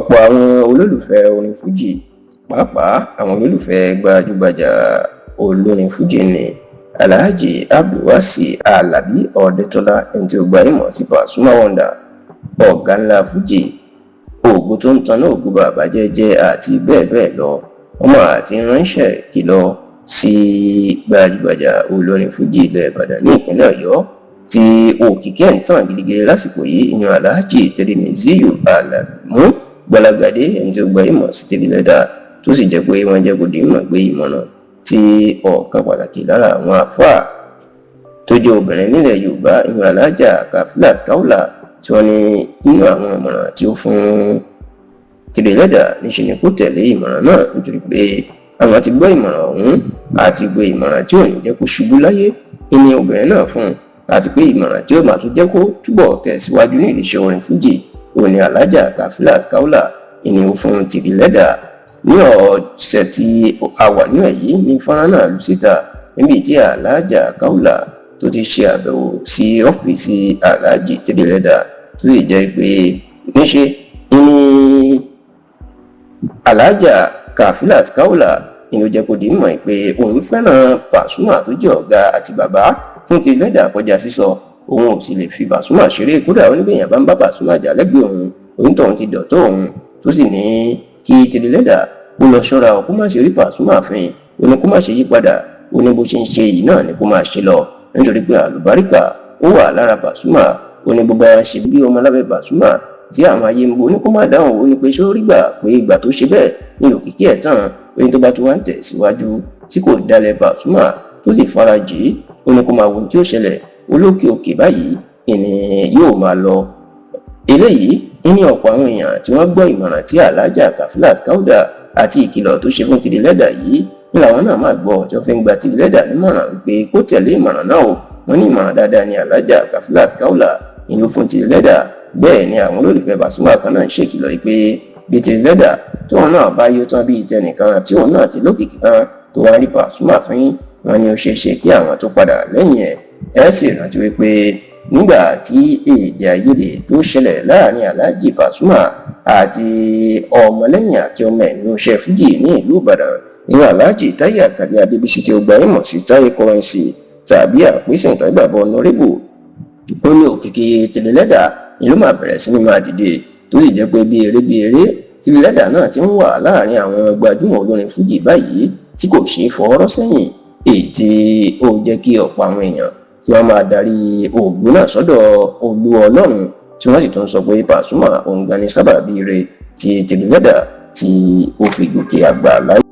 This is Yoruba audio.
Ọ̀pọ̀ àwọn olólùfẹ́ orin fújì, pàápàá àwọn olólùfẹ́ gbajúgbajà olórin fújì ní Alhaji Abdulwasi Alabi Ọ̀dẹ́tọ́lá, ẹni tí ó gba ìmọ̀ sí Pasuma Wonder, ọ̀gá ńlá fújì, ògo tó ń taná, ògo bàbá jẹ́jẹ́ àti bẹ́ẹ̀ bẹ́ẹ̀ lọ, wọ́n máa ti ránṣẹ́ kìlọ̀ sí gbajúgbajà olórin fújì ilẹ̀ Ìbàdàn ní ìpínlẹ̀ Ọ̀yọ́ tí òkìkí ẹ̀ ń tàn gidigidi lásìkò yìí, ìyẹn Alhaji Tirimiziyu Alamu Gbalagadé, ẹni tí ó gba ìmọ̀ sí Tiri Leather, tó sì jẹ́ pé wọ́n jẹ́ kó di mọ̀ pé ìmọ̀ràn tí ọ̀kan pàtàkì lára àwọn àfáà tó jẹ́ obìnrin nílẹ̀ Yorùbá, ìyẹn Alhaja Kafilat Kaula, tí wọ́n ní nínú àwọn ìmọ̀ràn tí ó fún Tiri Leather, níṣẹ́ ni kó tẹ̀lé ìmọ̀ràn náà, nítorí pé àwọn ti gbọ́ ìmọ̀ràn ọ̀hún àti gbé ìmọ̀ràn tí ò ní jẹ́ kó ṣubú láyé ìní obìnrin náà fún un, àti pé ìmọ̀ràn tí ó máa tún jẹ́ kó túbọ̀ tẹ̀síwájú ní ìdíṣẹ́ orin fújì òun ni Alhaja Kafilat Kaula ìní ó fún Tiri Leather. Ní ọ̀sẹ̀ tí a wà nínú ẹ̀ yìí ní fọ́nrán náà lu síta, níbi tí Alhaja Kaula tó ti ṣe àbẹ̀wò sí ọ́fíìsì Alhaji Tiri Leather, tó sì jẹ́ pé níṣe ní Alhaja Kafilat Kaula ni ó jẹ́ kó di mọ̀ pé òun fẹ́ràn Pasuma tó jẹ́ ọ̀gá àti bàbá fún Tiri Leather kọjá sísọ, òun ò sì lè fi Pasuma ṣeré. Kódà onígbèyàn bá ń bá Pasuma jà lẹ́gbẹ̀ẹ́ òun, onítọ̀hún ti dọ̀tọ̀ òun, tó sì ní kí Tiri Leather kó lọ ṣọ́ra, kó má ṣe rí Pasuma fín. Ó ní kó má ṣe yí padà, ó ní bó ṣe ń ṣe yìí náà ni kó máa ṣe lọ, nítorí pé àlùbáríkà ó wà lára Pasuma. Ó ní bó bá ṣe bí ọmọ lábẹ́ Pasuma tí àwọn ayé ń bo, ní kó má dáhùn. Ó ní pé ṣé ó rí gbà pé ìgbà tó ṣe bẹ́ẹ̀ ní òkìkí ẹ̀ tán. Ó ní tó bá tó wá ń tẹ̀síwájú tí kò dalẹ̀ Pasuma tó sì fara jì í, ó ní kó máa wo ohun tí ó ṣẹlẹ̀ olókè òkè báyìí ìní yóò máa lọ. Eléyìí ní ọ̀pọ̀ àwọn èèyàn tí wọ́n gbọ́ ìmọ̀ràn tí Alhaja Kafilat Kaula àti ìkìlọ̀ tó ṣe fún Tiri Leather yìí ní làwọn náà máa gbọ́, tí wọ́n fi ń gba Tiri Leather nímọ̀ràn wípé kó tẹ̀lé ìmọ̀ràn náà o. Wọ́n ní ìmọ̀ràn dáadáa ní Alhaja Kafilat Kaula ní ló fún Tiri Leather. Bẹ́ẹ̀ ni àwọn olólùfẹ́ Pasuma kan náà ń ṣèkìlọ̀ pé bí Tiri Leather tóun náà bá yó tán bíi tẹnìkan tí òun náà ti lókìkí tán tó wá rí Pasuma fín, wọn ni ó ṣeé ṣe kí àwọn tó padà lẹ́yìn ẹ̀. Ẹ sì rántí wípé nígbà tí èdè àìyedè tó ṣẹlẹ̀ láàrin Alhaji Pasuma àti ọmọlẹ́yìn àti ọmọ ẹ̀ nínú iṣẹ́ fújì ní ìlú Ìbàdàn ní Alhaji Táyé Àkàdé Adébísí tí ó gba ìmọ̀ sí Táyé Currency tàbí àpèsè tàbí bàbá Honorable, ó ní òkìkí Tiri Leather ìlú máa bẹ̀rẹ̀ sí ní máa dìde, tó sì jẹ́ pé bí eré bí eré Tiri Leather náà ti ń wà láàrin àwọn gbajúmọ̀ olórin fújì báyìí tí kò ṣeé fọwọ́rọ́ sẹ́yìn, èyí tí ó jẹ́ kí ọ̀pọ̀ àwọn èèyàn kí wọ́n máa darí ògùn náà sọ́dọ̀ Olú Ọlọ́run, tí wọ́n sì tún sọ pé Pasuma òun gan ni sábàbí rẹ̀ tí Tiri Leather tí ó fi gòkè àgbà láyé.